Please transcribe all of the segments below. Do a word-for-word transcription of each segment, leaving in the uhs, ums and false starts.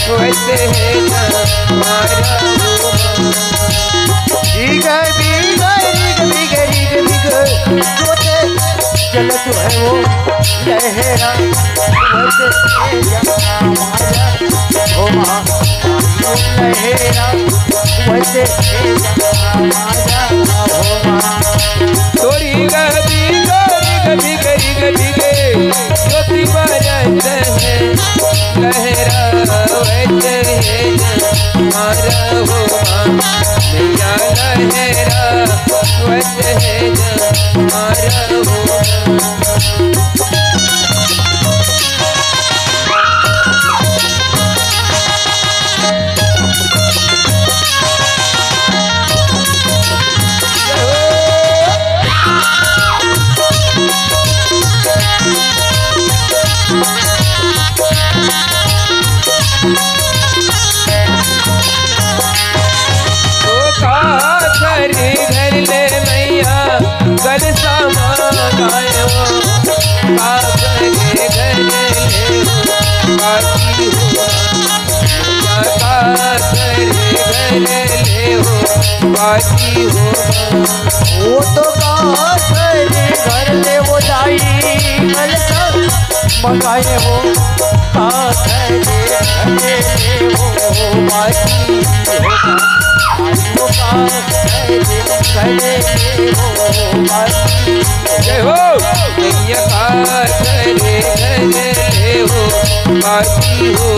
वैसे है ना मारा हो। भीग, भीग, भीग, भीग, भीग, भीग, जोते चलत है वो लहरा, वैसे है ना मारा हो माँ। लहरा, वैसे है ना मारा हो माँ। तोरी गदी, तोरी गदी, गदी, गदी, ज्योति बरत है। लहरावत है जमारा हो माँ, मैया लहरावत है जमारा हो माँ। ओ काखर घर ले मैया, कलसा मांगायो। काखर घर ले हो, बाकी हो। काखर घर ले हो, बाकी हो। वो तो काखर घर ले वो दाई, कलसा मंगाए हो, काखर घर ले हो, बाकी हो। आई हो काखर घर ले हो, बाकी हो। जय हो। मैया काखर घर ले हो, बाकी हो।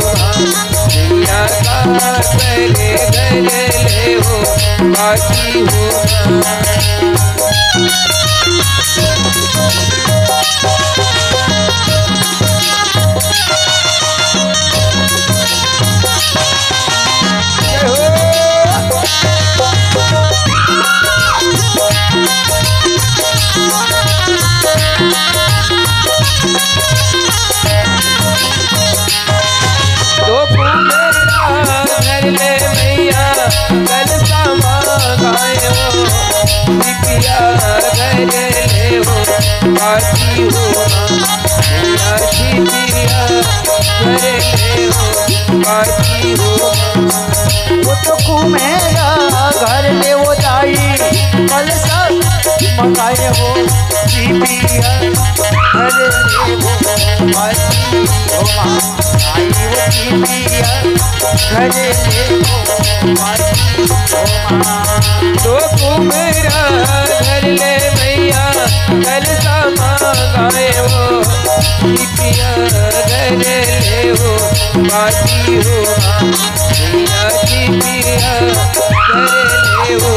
मैया काखर घर ले हो, बाकी हो। तो कुबेरा घर ले मैया, कलसा मांगायो। छिपिया घर ले हो, बाकी हो माँ। मैया छिपिया घर ले हो, बाकी हो माँ। वो तो कुमेरा घर ले वो दाई, कलसा मंगाए हो। छिपिया घर ले वो, बाकी हो माँ। आई वो दीदिया, घरे ले हो, माई हो माँ। तो कुमरा घर ले मैया, कलसा मांगाए हो। दीदिया घरे ले हो, बाकी हो माँ। मैया दीदिया घरे ले हो,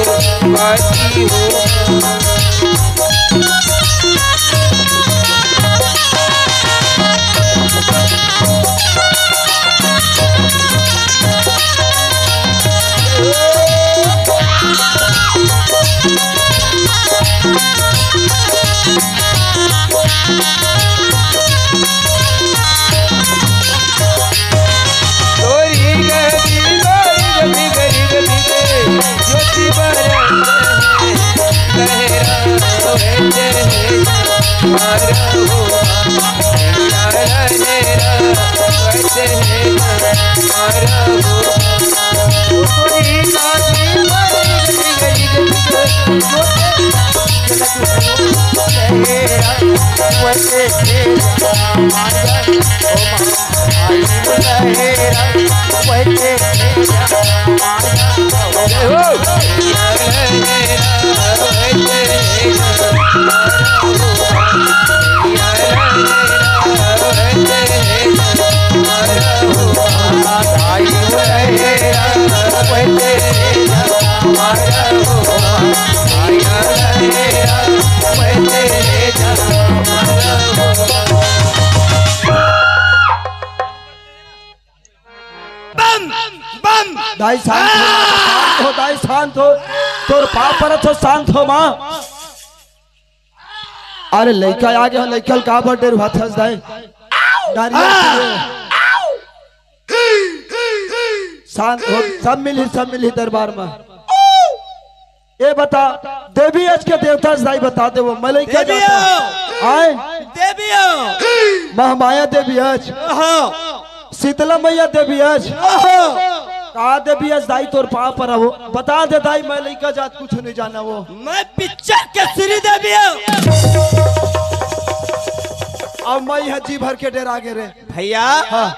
बाकी हो माँ। तोरी गली, तोरी गली, गली, गली, ज्योति बरत है, लहरावत है, मारा हो, लहरावत है, मारा हो। तोरी गली, तोरी गली, गली, गली, गली, ज्योति बरत है, लहरावत है, मारा हो। Bomb, bomb. दाई शांत हो, शांत हो, दाई शांत हो। तोर पाँव परत हों, शांत हो माँ। अरे लइका आगे हो, लइका ल का बर डेरवाथस दाई? नारियल आ! के लिए। शांत हो, सब मिलही, सब मिलही दरबार में। ए बता, देवी अच के देवता अच दाई बता दे वो, मैं लइका देवी जाता हूँ। हो। आय? देवी हो। महामाया देवी अच। हाँ। शीतला मैया देवी आज। ओहो। का देवी आज दाई तोर पाँव परबो? बता दे दाई, मैं लइका जात कुछ नहीं जाना वो। मैं पिक्चर के श्रीदेवी हूँ। अब मैं यह जी भर के डेरा गे रे। भैया। हाँ।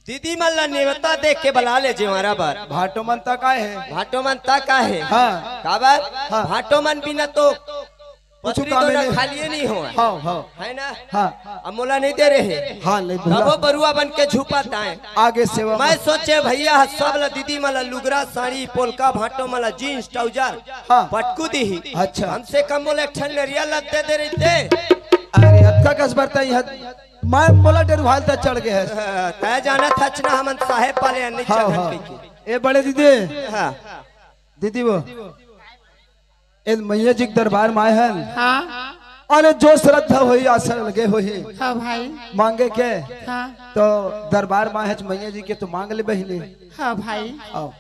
दीदी मन ला नेवता देख के बला ले जेवारा बर। भाटो मन तक आए हे। भाटो मन तक आए हे। हाँ। काबर? हाँ। भाटो मन बिना तो कुछ पतरी काम तो ना नहीं। खालिए नहीं हो। हाँ, हाँ। है ना? हाँ। अब मोला नहीं दे रहे। हाँ, नहीं बोला। तबो बरुआ बन के झुपात आए। आगे सेवा मैं में। सोचे भैया ह सब ला दीदी मन ला लुगरा, साड़ी, पोलका, भाटो मन ला जींस, ट्राउजर, हाँ। पटकू दी ही। अच्छा। कम से कम मोला एक ठन नरियल ला दे दे रहिते। अरे, अतका कस बरता ही हद। मैं मोला डेरवाल त चढ़ गए है। तय जाना था ना हमन साहेब वाले नहीं हाँ, चढ़न हाँ। कहिके। ए बड़े दीदी। हाँ। दीदी वो। ए मैया जी के दरबार में आए हन। हाँ। अरे जो श्रद्धा होही, आसन लगे होही। हाँ भाई। मांगे के। हाँ। तो दरबार में आए हच मैया जी के तो मांग ले बहिनी। हाँ भाई। आओ।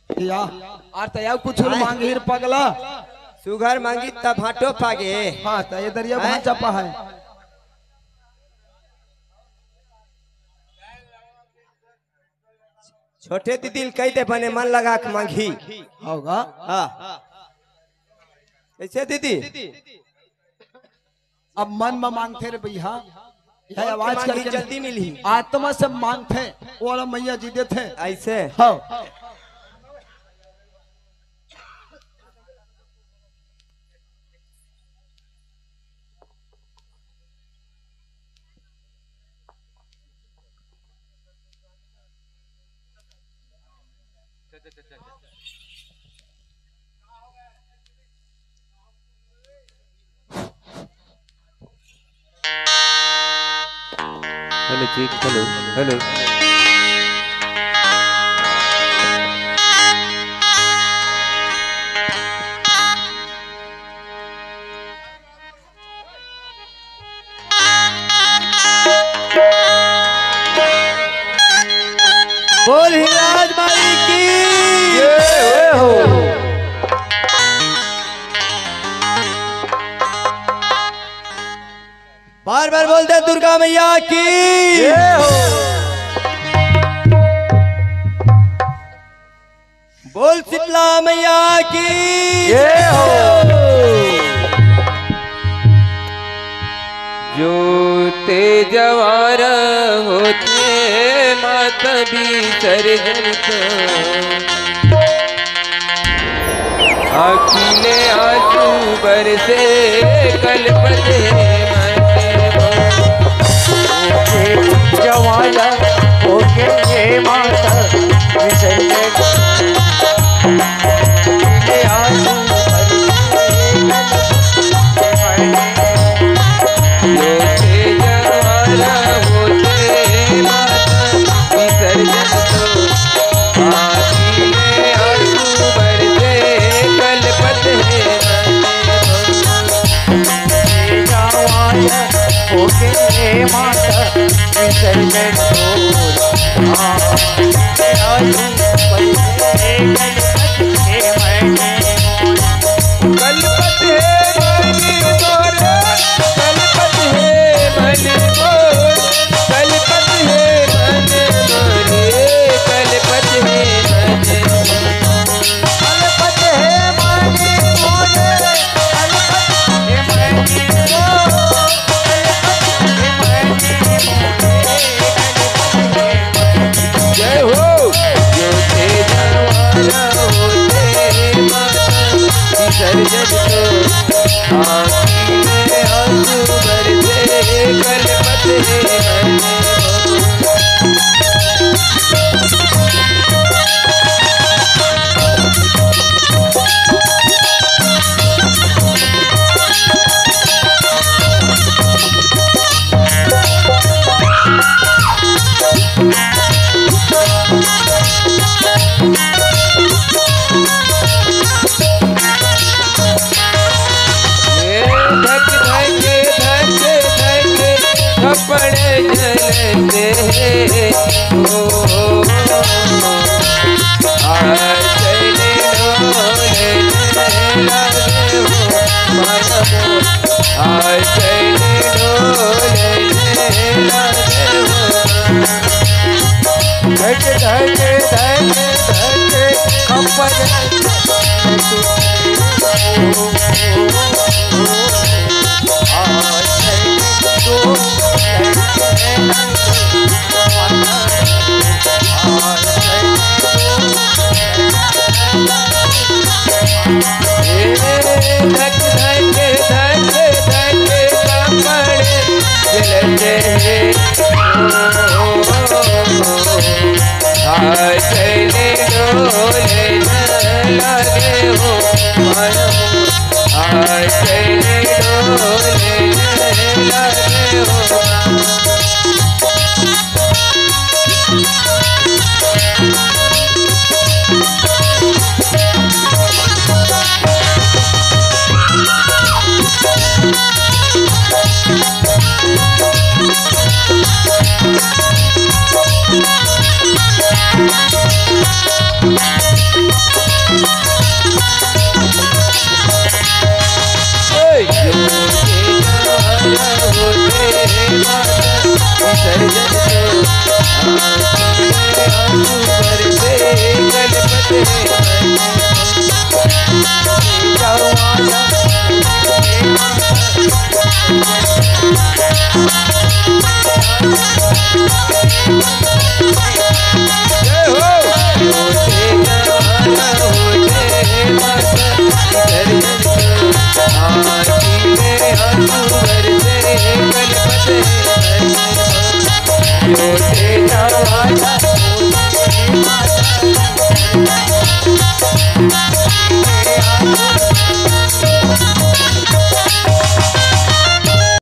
या, आर तैयार कुछ आए। मांग हीर पगला। सुघर मांगी तब भाटो पागे। हाँ, त ये दरिया आए। भांचा पा है। छोटे दीदी ल कहि दे बने मन लगा के मांगही। होगा। हाँ। कैसे दीदी? अब मन म मांगथे रे भैया, यह आवाज मांगही करके जल्दी मिलही। आत्मा से मांगथे, वो वाला मैया जी देथे। ऐसे? हाँ। Hello, check. Hello, hello. बोल हिंगराज माई की। जय हो। बार बार बोल दे दुर्गा मैया की। जय हो। बोल शीतला मैया की। जय हो। जो तेजवारा होथे माता विसर्जन तो, आँखी ले आंसू बरसे कलपत हे मन मोर। जवाला होके ये माता विसर्जन। ये आंसू होके जवाला होके माता विसर्जन तो। आँखी में आंसू बरसे कलपत हे मन मोर। जवाला होके माता विसर्जन तो। आँखी में आंसू बरसे कलपत हे मन मोर। कलपत हे मन मोर, कलपत हे मन मोर, कलपत हे मन मोर, कलपत हे मन मोर। कलपत हे मन मोर, कलपत हे मन मोर। जय हो। जो तेजवाला होके माता विसर्जन तो, आँखी में आंसू बरसे कलपत हे मन मोर। ए धक धक धक धक थप्पड़ झलकते हैं। ओ, ओ, ओ, ओ। आज चैन डोलने लगे हो, माया मोर। आज चैन डोलने लगे